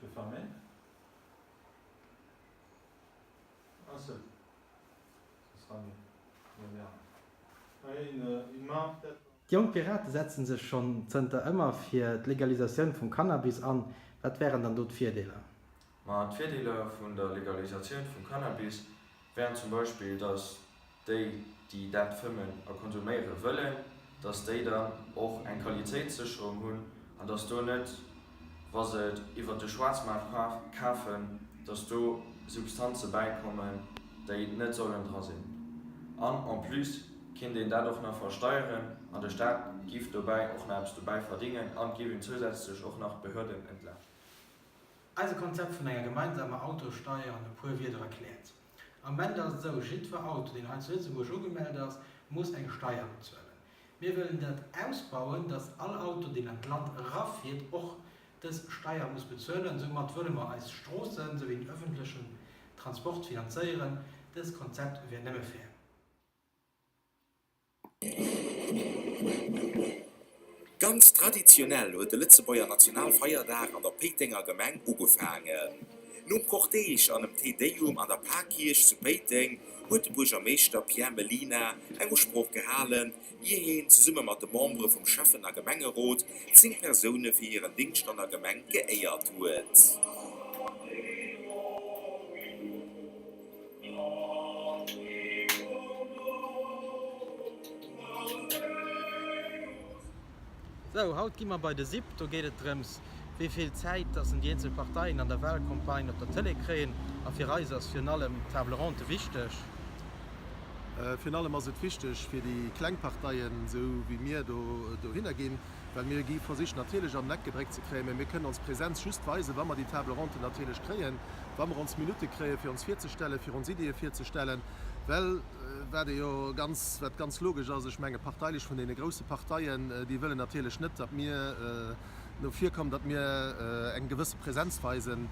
Tu peux fermer. Un seul. Ce sera mieux. Moderne. Ouais, une, une main peut-être. D'Jonk Pirate setzen sech schonn zënter ëmmer fir d'Legalisatioun vum Cannabis an. Wat wären dann do d'Virdeeler? Ma d'Virdeeler vun der Legalisatioun vum Cannabis wären zum Beispill, dass déi, déi dat fëmmen a konsuméiere wëllen, dass déi dann och eng Qualitéitssécherung hunn an dass do net, wa se et iwwert de Schwaarzmaart kafen, dass do Substanze bäikommen, déi net sollen dra sinn. An en plus kinnt een dat och nach versteieren an de Staat giff dobäi och nach eppes dobäi verdingen an et giff een zousätzlech och nach d'Behörden entlaaschten. Eise Konzept vun enger gemeinsamer Autosteier an e puer Wierder erkläert. Am Moment ass et esou, jiddwer Auto, deen hei zu Lëtzebuerg ugemellt ass, muss eng Steier bezuelen. Mir wëllen dat ausbauen, dass all Auto, deen an d'Land erafiert, och dës Steier muss bezuelen. Soumat wëlle mer eis Stroossen souwéi den öffentlechen Transport finanzéieren. Dëst Konzept wär nëmme fair. Ganz traditionell huet de Lëtzebuerger Nationalfeierdag an der Péitenger Gemeng ugefaangen. Nom Cortège an dem Te Deum an der Parkierch zu Péiteng huet de Buergermeeschter Pierre Mellina eng Usprooch gehalen, ier heen zesumme mat de Membere vum Schäffen a Gemengerot 10 Persoune fir hiren Dingscht an der Gemeng geéiert huet. Sou, haut gi mer bei de SIP. Do geet et drëms, wéi vill Zäit dass en déi eenzel Parteien an der Wahlcampagne op der Tëlee kréien. A fir eis ass virun allem d'Table ronde wichteg. Virun allem ass et wichteg fir déi kleng Parteien, esou wéi mir dohinner ginn, well mir gi versicht natierlech an den Eck gedréckt ze kréien, mä mir kënnen ons Präsenz just weisen, wa mer déi Table ronde natierlech kréien. wa mer ons Minutte kréien, fir ons virzestellen, fir ons Iddie virzestellen, well wat ee jo ganz, wat ganz logesch ass, ech menge parteilech vun deene grousse Parteien, déi wëllen natierlech net, datt mir no vir kommen, datt mir eng gewësse Präsenz weisen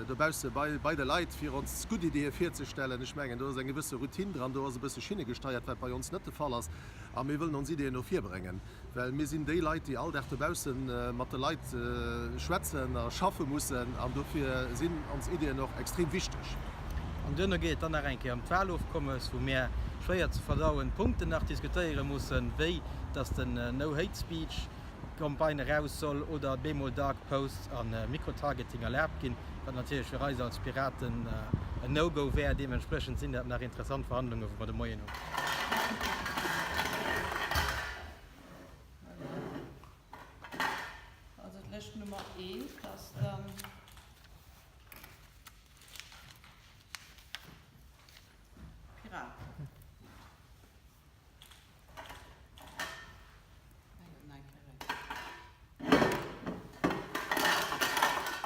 dobausse bei, bei de Leit, fir ons gutt Iddie virzestellen. Ech mengen, do ass eng gewësse Routine dran, do ass e bësse schinnegesteiert, wat bei ons net de Fall ass, a mir wëllen ons Iddien no vir bréngen. Well mir sinn déi Leit, déi all Dag dobausse mat de Leit schwätzen a schaffe mussen an dofir sinn ons Iddien och extrem wichteg. An duerno geet et dann nach eng Kéier ëm d'Wahlofkommes, wou mär schwéier ze verdauend Punkten nach diskutéiere mussen, wéi dass den No Hate Speech Campagne eraus soll oder bemol Dark Posts a Microtargeting erlaabt ginn, wat natierlech fir eis als Piraten en No-Go wär. Deementspriechend sinn dat nach interessant Verhandlungen, wou mer de Moien hunn. Also d'Lëscht Nummer eent ass dann. Piraten.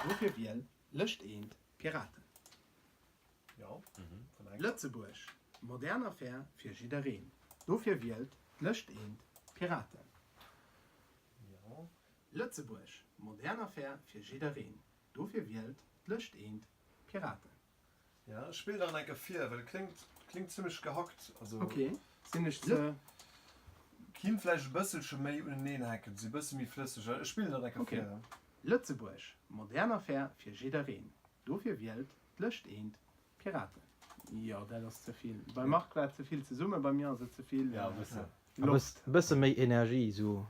Wofir wiel Lëscht eent Piraten? Lëtzebuerg, modern a fair fir jiddereen. Dofir wielt d'Lëscht eent Piraten. Lëtzebuerg, modern a fair fir jiddereen. Dofir wielt d'Lëscht eent Piraten. Jo, ech spillen nach eng Kéier vir, well et kléngt, kléngt zimmlech gehackt. Also. Ok, sinn ech ze. Kinnt vläicht e bësselche méi uneneen hänken, si e bësse méi flësseg. Ech spillen nach eng Kéier vir. Ok. Lëtzebuerg, modern a fair fir jiddereen. Dofir wielt d'Lëscht eent, Piraten. Jo, dat ass ze vill. Beim Marc war et ze vill zesummen, bei mir ass et ze vill Loft. E bësse méi Energie, sou.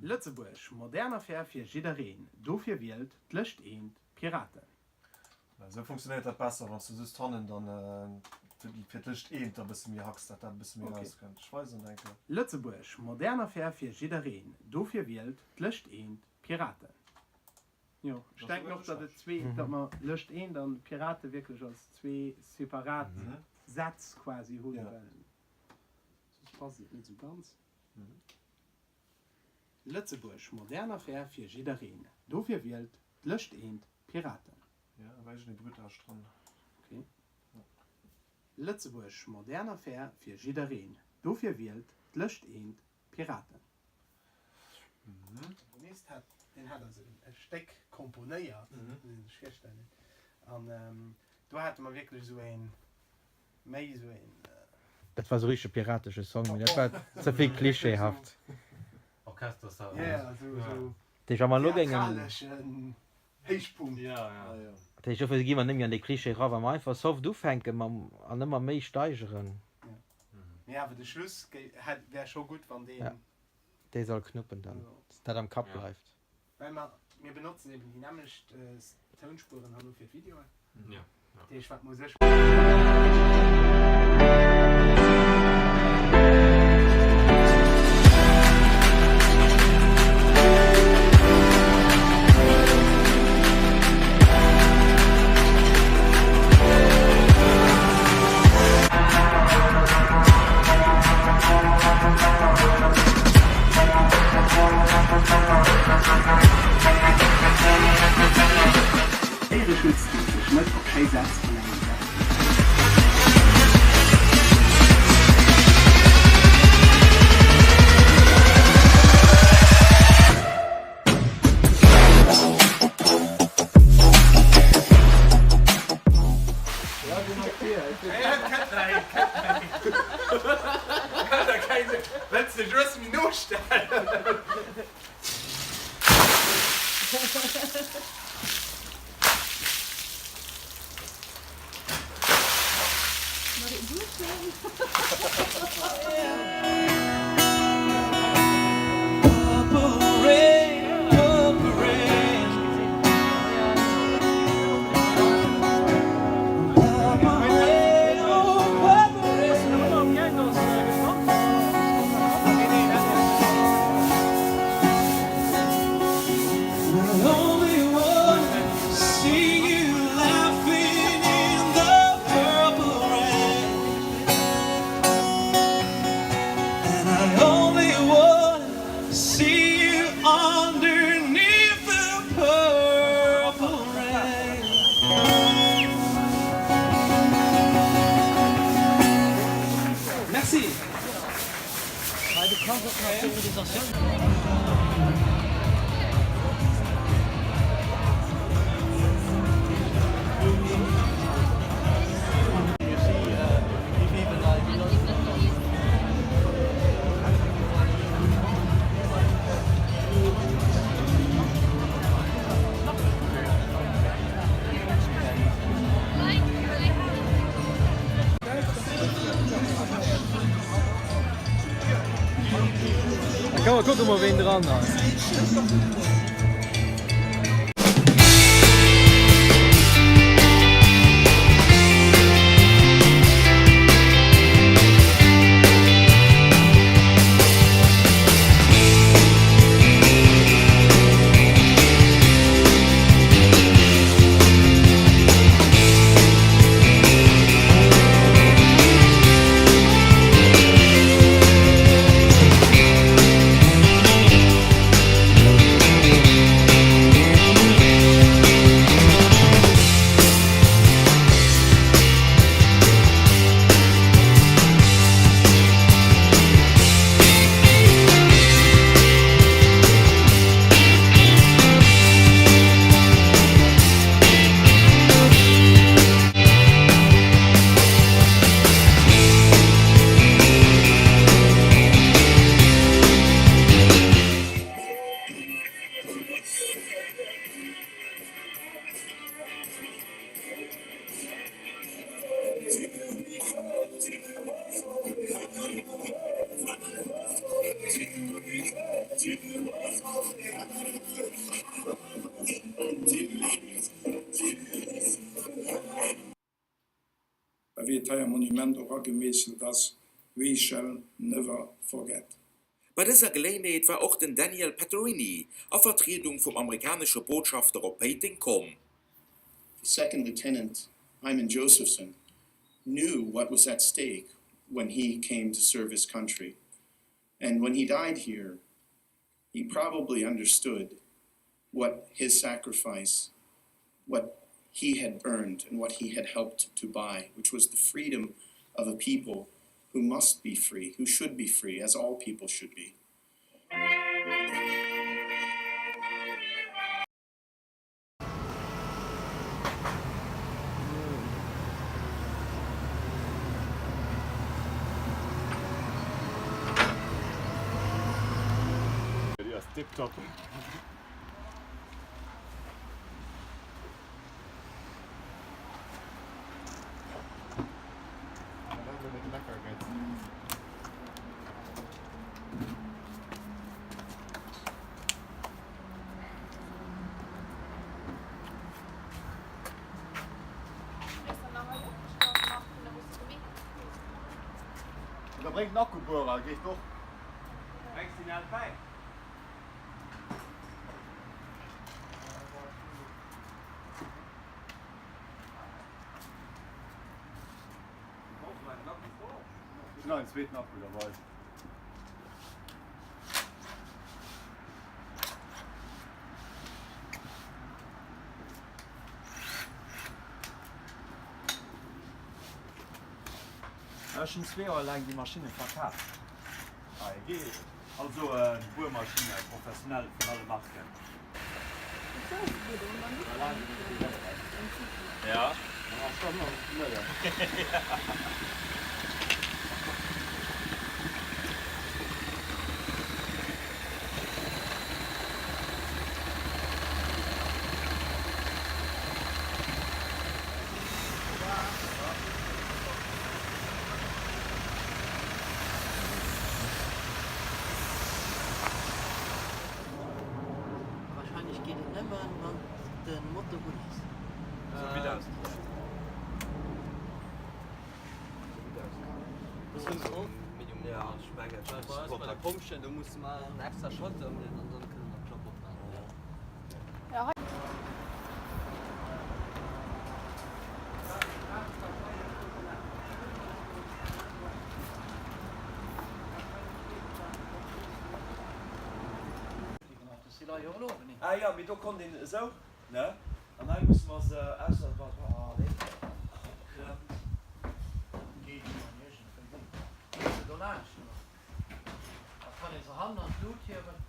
Lëtzebuerg, modern a fair fir jiddereen, dofir wielt d'Lëscht eent, Piraten. Esou funktionéiert dat besser, wann s du just hannen dann fir d'Lëscht eent da bësse méi hacks, dat dat e bësse méi erauskënnt. Ech weisen der eng Kéier. Lëtzebuerg, modern a fair fir jiddereen, dofir wielt d'Lëscht eent, Piraten. Jo, ech denken och, datt et zwee, datt mer Lëscht eent an Pirate wierklech als zwee separat Sätz quasi hunn, well soss passt et net esou ganz. Lëtzebuerg, modern a fair fir jiddereen, dofir wielt d'Lëscht eent, Piraten. Jo, da war iergendee Brutage dran. Ok. Lëtzebuerg, modern a fair fir jiddereen, dofir wielt d'Lëscht eent, Piraten. Komponist hat, deen hat also e Stéck komponéiert, muss ee sech virstellen, an do hate mer wierklech esou een, méi esou een. Dat war esou richtege piratesche Song, mee dat war ze vill klischeehaft. Orchestersound. Jo, jo, esou, esou. Dat heescht, wa mer elo géingen. Theatraleschen Héichpunkt. Dat heescht, dofir gi mer net méi an dee Cliché era, wa mer einfach soft ufänke mam an ëmmer méi steigeren. Mee awer de Schluss wär scho gutt, wann deen. Ja, dee soll knuppen dann, dass dat am Kapp bleift. Well mer, mir benotzen eben déi nämmlecht Tounspueren herno fir d'Videoen. Dat heescht, wat mer u sech. Déiereschutz dierf sech net op schéi Sätz vun engem Gesetz beschränken. Komm mer kucke mol ween dran ass. A wéi et hei am Monument och agemeesselt ass, We shall never forget. Bei dëser Geléinheet war och den Daniel Pettorini a Vertriedung vum amerikanesche Botschafter op Péiteng komm. The second lieutenant Hyman Josephson knew what was at stake when he came to serve his country and when he died here he probably understood what his sacrifice, what he had earned and what he had helped to buy, which was the freedom of a people who must be free, who should be free, as all people should be. Déi ass tiptop. Bréngt den Akkubuerer, geet och. Brengs deen al bäi? Ech hunn nach en zweeten Akku derbei. Ech hunn zwee Joer laang déi Maschinne verkaf. Also Buermaschinne, professionell vun alle Marken. Wahrscheinlech geet et nëmmen wann de Motor un ass. Ah jo, mee do konnt een esou, ne? An hei musse mer se ausser ah nee.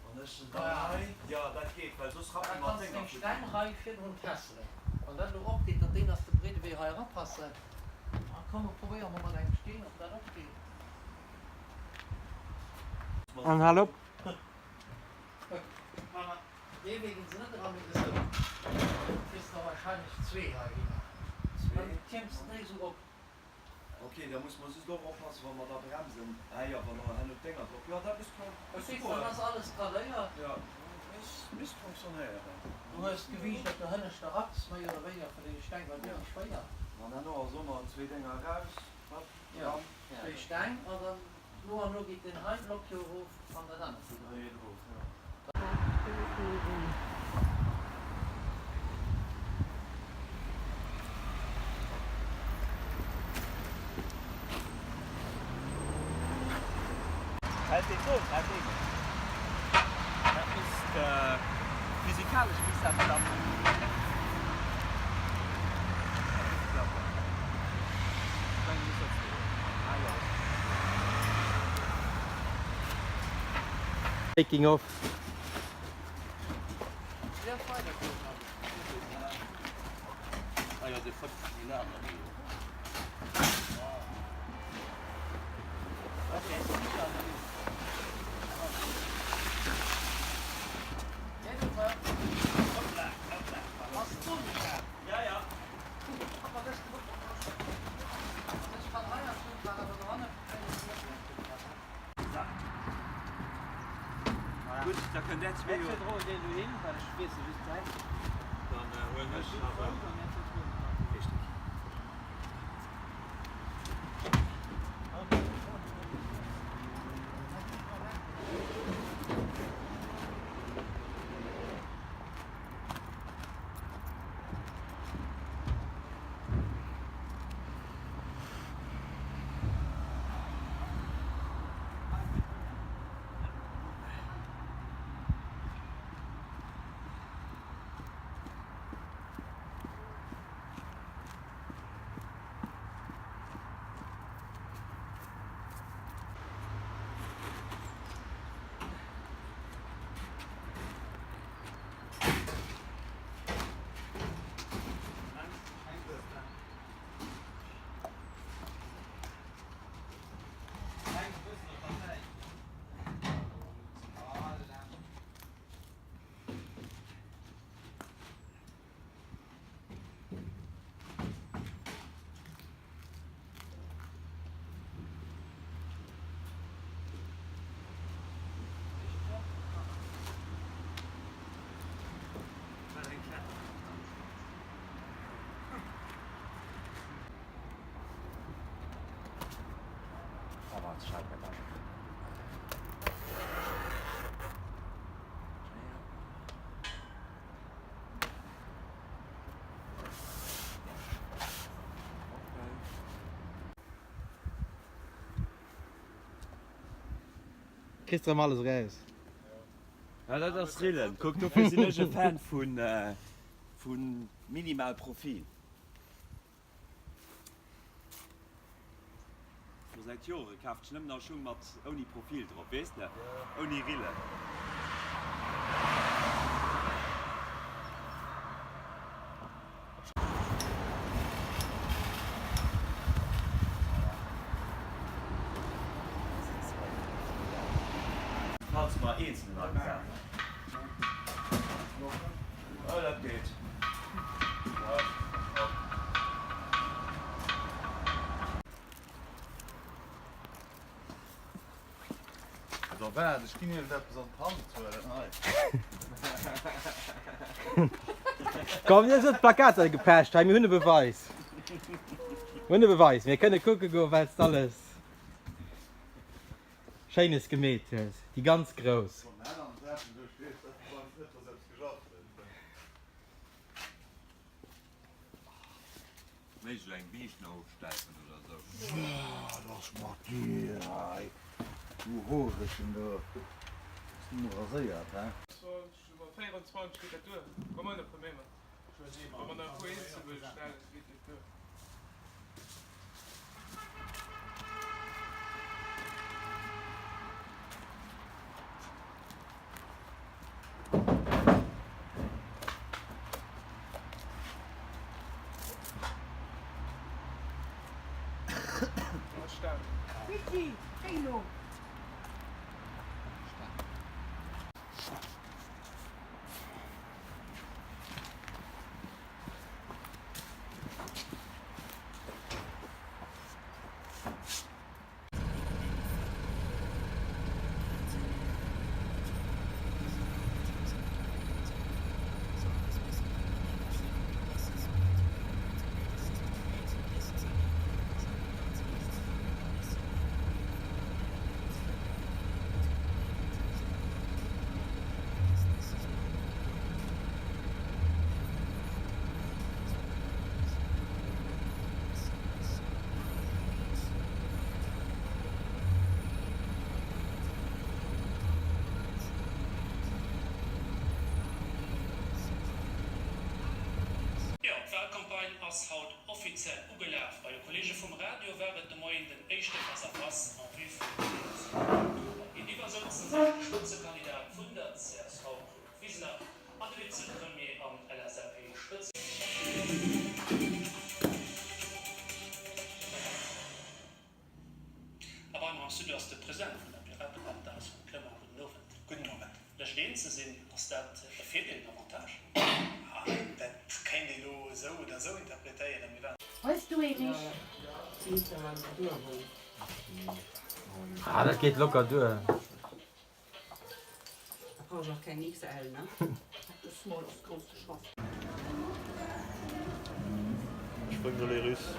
An ech se dann hei, jo dat geet, well soss rappen mer d'Dénger futti. An hal op! Ok, da musse mer just och oppassen, wa mer da bremsen. Ah jo, wa mer herno d'Dénger drop, jo dat misst Verstees, dann ass alles cadréiert. Jo, misst fonctionnéieren. Du hues d'Gewiicht op der hënneschter Achs, méi oder wéiner vun deene Steng, well déi si schwéier. An herno ass och nach zwee Dénger eraus, hopp, Jo, dran. zwéi Steng an dann no an no geet deen hei Block jo erof an dat anert geet erof. Geet erof, jo. Hält deen do? Dat deen. Dat misst physikalesch misst dat klappen. Dat misst klappen. Ech mengen misst dat goen. Ah jo. Making of. Gutt, da kënnt där zwee jo. Dann huelen ech nach e. Richteg. Kriss de rëm alles eraus. Ja, dat ass Rillen. Kuck, dofir sinn ech e Fan vu minimal Profil. Scho säit Jore kafen ech nëmmen nach Schung mat ouni Profil drop, weess de, ouni Rillen. Falls mer eenzelner gesat. Oh, dat geet. Da waart, ech ginn iergend eppes an d'Hand huelen, hei. Komm, dir hutt d'Plakater gepecht hei, mir hunn e Beweis. Mir hunn e Beweis, mir kënne kucke goen, wat s d'alles Schéines gemeet hues. Déi ganz grouss. Méiglech eng Biischt nach ofstäipen oder sou. Wat ass mat dir hei, du Horechen do? Bass du mol raséiert, hä? 20 oder 24 geet dat duer. Komm ënner e puer méi mat. Wa mer nach e puer eenzel wëlle stellen, geet dat duer. Jo, d'Walcampagne ass haut offiziell ugelaf. Bei de Kolleege vum Radio war et de Moien den éischte Face-à-face en vue vum 14 Oktober. Géintiwwer souzen sech de Spëtzekandidat vun der csv Claude Wiseler an de Vizepremier an LSAP-Spëtze. A bei mer am Studio ass de President vun der Piratepartei, Sven Clement. Gudden Owend. Gudden Owend. Lech eens ze sinn, ass dat e Virdeel, en Avantage? Dat kéint ee lo esou oder esou interpretéieren. Mir waren. Hues du ee Mich? Ah, dat geet locker duer. Da brauch ech och keng XL, ne? Small ass grouss ze schaffen. Spréngt de les Russes.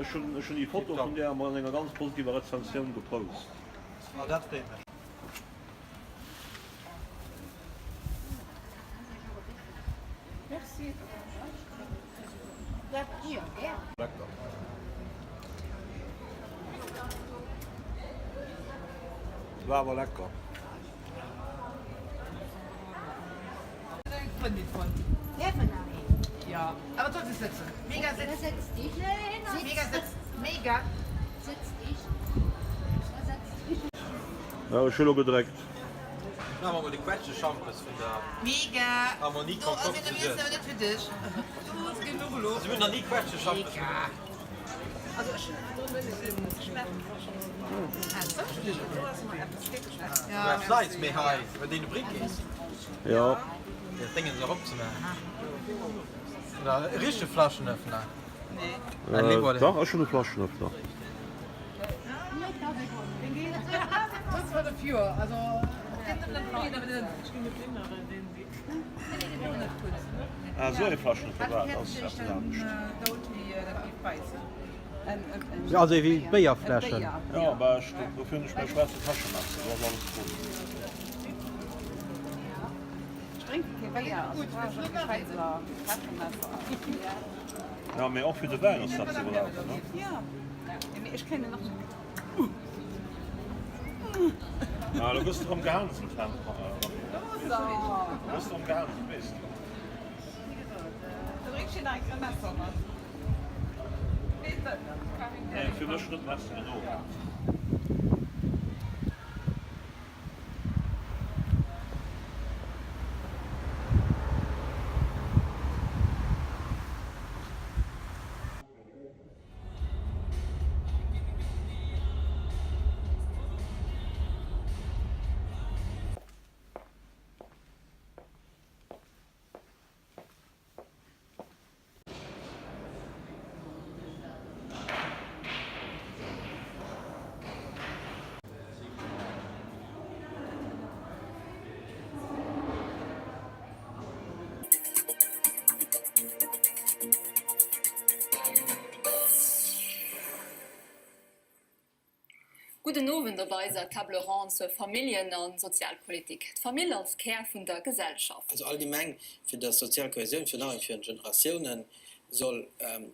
Ech hunn déi Foto vun där an enger ganz positiver Rezensioun gepost. War awer lecker. Ech hu lo gedréckt. Maache mer mol de Quetscheschampes vun der Mega! Harmonie Do ass Concorde een zu awer net fir dech. Du hues genuch elo. Also mir hunn nach ni Quetscheschampes Mega! Also ech hunn Du eppes Neits méi hei iwwer deene Briquets. Jo. Fir dat Déngens eropzemaachen. Oder e richtege Flaschenöffner. Nee. Dach, ech hunn e Flaschenöffner. Ah, esou ee Flaschenöffner, dat ass eppes anescht. Jo, also ewéi Béierfläschen. Jo, bah, ech, dofir hunn ech mäi schwaarze Taschemesser, do ass alles drun. Jo, mee och fir de Wäin ass dat ze brauchen, ne? Ah, lo gëss de rëm gehanselt, Rafi. Lo gëss de rëm gehanselt, weess de. Nee, fir mech net, merci, genuch. Gudden Owend op eiser Table ronde zur Familljen a Sozialpolitik. D'Famill als Kär vun der Gesellschaft. Also allgemeng, fir dass d'sozial Kohäsioun virun allem fir Generatiounen soll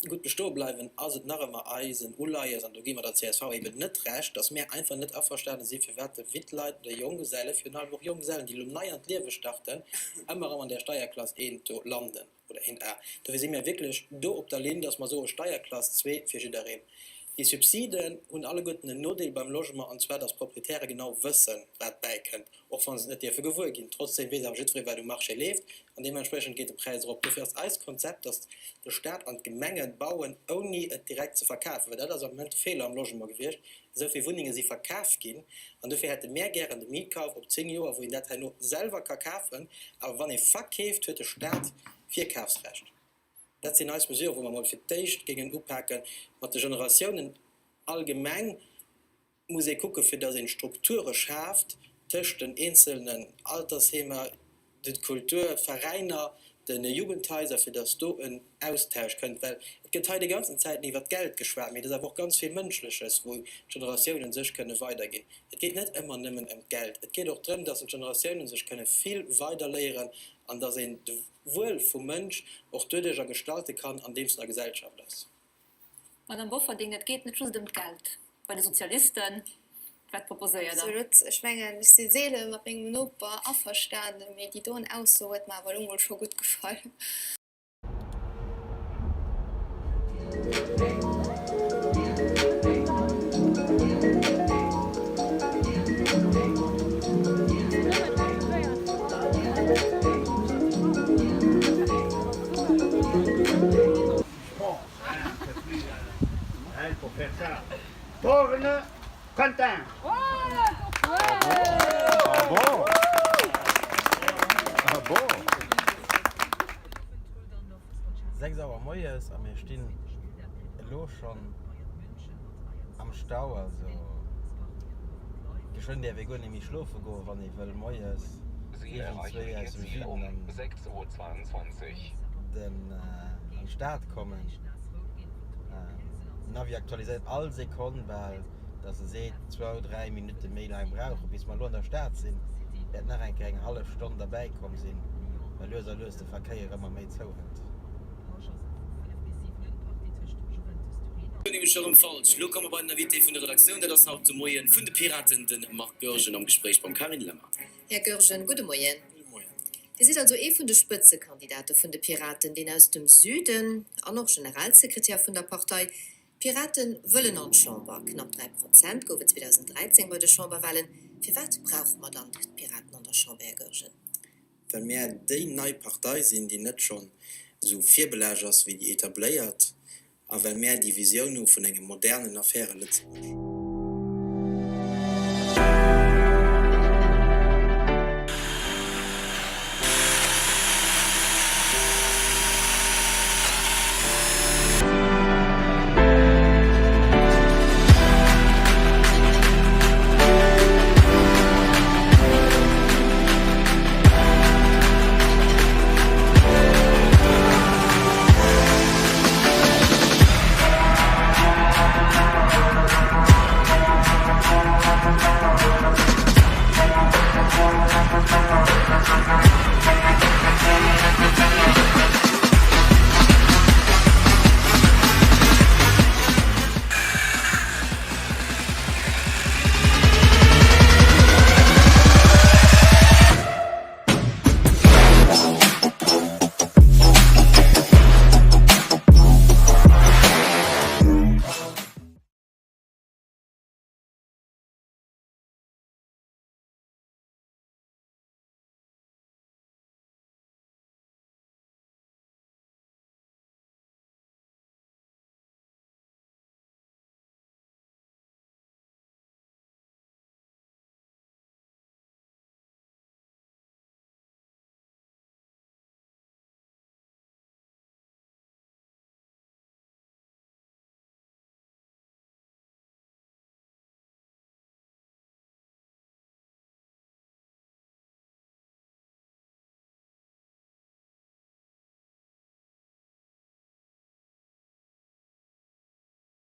gutt bestoe bleiwen, ass et nach ëmmer eisen Uleies, an do gi mer der csv eben net Recht, dass mär einfach net averstane si firwat de Wittleit oder Jonggeselle, virun allem och Jonggesellen, déi elo nei an d'Liewe starten, ëmmer erëm an där Steierklass 1 do landen. Oder eent A. Dofir si mir wierklech do op der Linn, dass mer soe Steierklass zwee fir jiddereen. Déi Subsiden hunn alleguerten en Nodeel beim Logement, an zwar dass d'Proprietäre genau wëssen, wat bäikënnt, och wa se et net dierfe gewuer ginn. Trotzdeem weess awer jiddweree, wat um Marché leeft, an deementspriechend geet de Präis erop. Dofir ass eist Konzept, dass de Staat an d'Gemenge bauen, ouni et direkt ze verkafen, well dat ass am Moment de Feeler am Logement gewiescht, Esou vill Wunnenge si verkaf ginn an dofir hätte mär gären de Mietkauf op 10 Joer, wou een dat herno selwer ka kafen. Awer wann ee verkeeft, huet de Staat Virkafsrecht. Dat sinn eis Mesuren, wou mer mol fir d'éischt géingen upaken. Mat de Generatiounen allgemeng muss ee kucken, fir datt een Strukture schaaft tëscht den eenzelnen Altersheemer, de Kulturveräiner, de Jugendhaiser, fir datt do en Austausch kënnt, well et gëtt hei déi ganzen Zäiten iwwert Geld geschwat, mee et ass awer och ganz vill Mënschleches, wou d'Generatiounen sech kënne weiderginn. Et geet net ëmmer nëmmen ëm d'Geld, et geet och drëm, datt d'Generatiounen sech kënne vill weiderléieren an datt een de Wuel vum Mënsch och doduercher gestalte kann, andeems en a Gesellschaft ass. Madame Bofferding, et geet net just ëm d'Geld bei de Sozialisten. Wat proposéiert Der? Absolut. Ech mengen, ech si seele mat mengem Noper averstanen, mee déi doen Ausso huet mer awer elo mol scho gutt gefall. Borne Quentin. Sechs Auer moies a mir stinn elo schonn am Stau. Also geschwënn däerf ee guer net méi schlofe goen, wann ee wëll moies iergendzwéi aus dem Süden an den an d'Stad kommen. Den Navi aktualiséiert all Sekonn bal, dass e seet, zwou, dräi Minutte méi laang brauche bis mer elo an der Stad sinn, wäert nach eng Kéier eng hallef Stonn derbäi komm sinn, well lues a lues de Verkéier ëmmer méi zouhëlt. Do hunn ech erëm falsch. Lo komme mer bei den Invité vun der Redaktioun. Dat ass haut de Moien vun de Piraten de Marc Goergen am Gespréich mam Carine Lemmer. Här Goergen, gudde Moien. Gudde Moien. Dir sidd also ee vun de Spëtzekandidate vun de Piraten, deen aus dem Süden, an och Generalsekretär vun der Partei. D'Pirate wëllen an d'Chamber. Knapp 3 Prozent gouf et 2013 bei de Chamberwahlen. Firwat brauche mer dann d'Piraten an der Chamber? der Chamber, Här Goergen? Well mär déi nei Partei sinn, déi net schonn esou virbelaascht ass wéi déi etabléiert, a well mär déi Visioun hu vun engem modernen a faire Lëtzebuerg.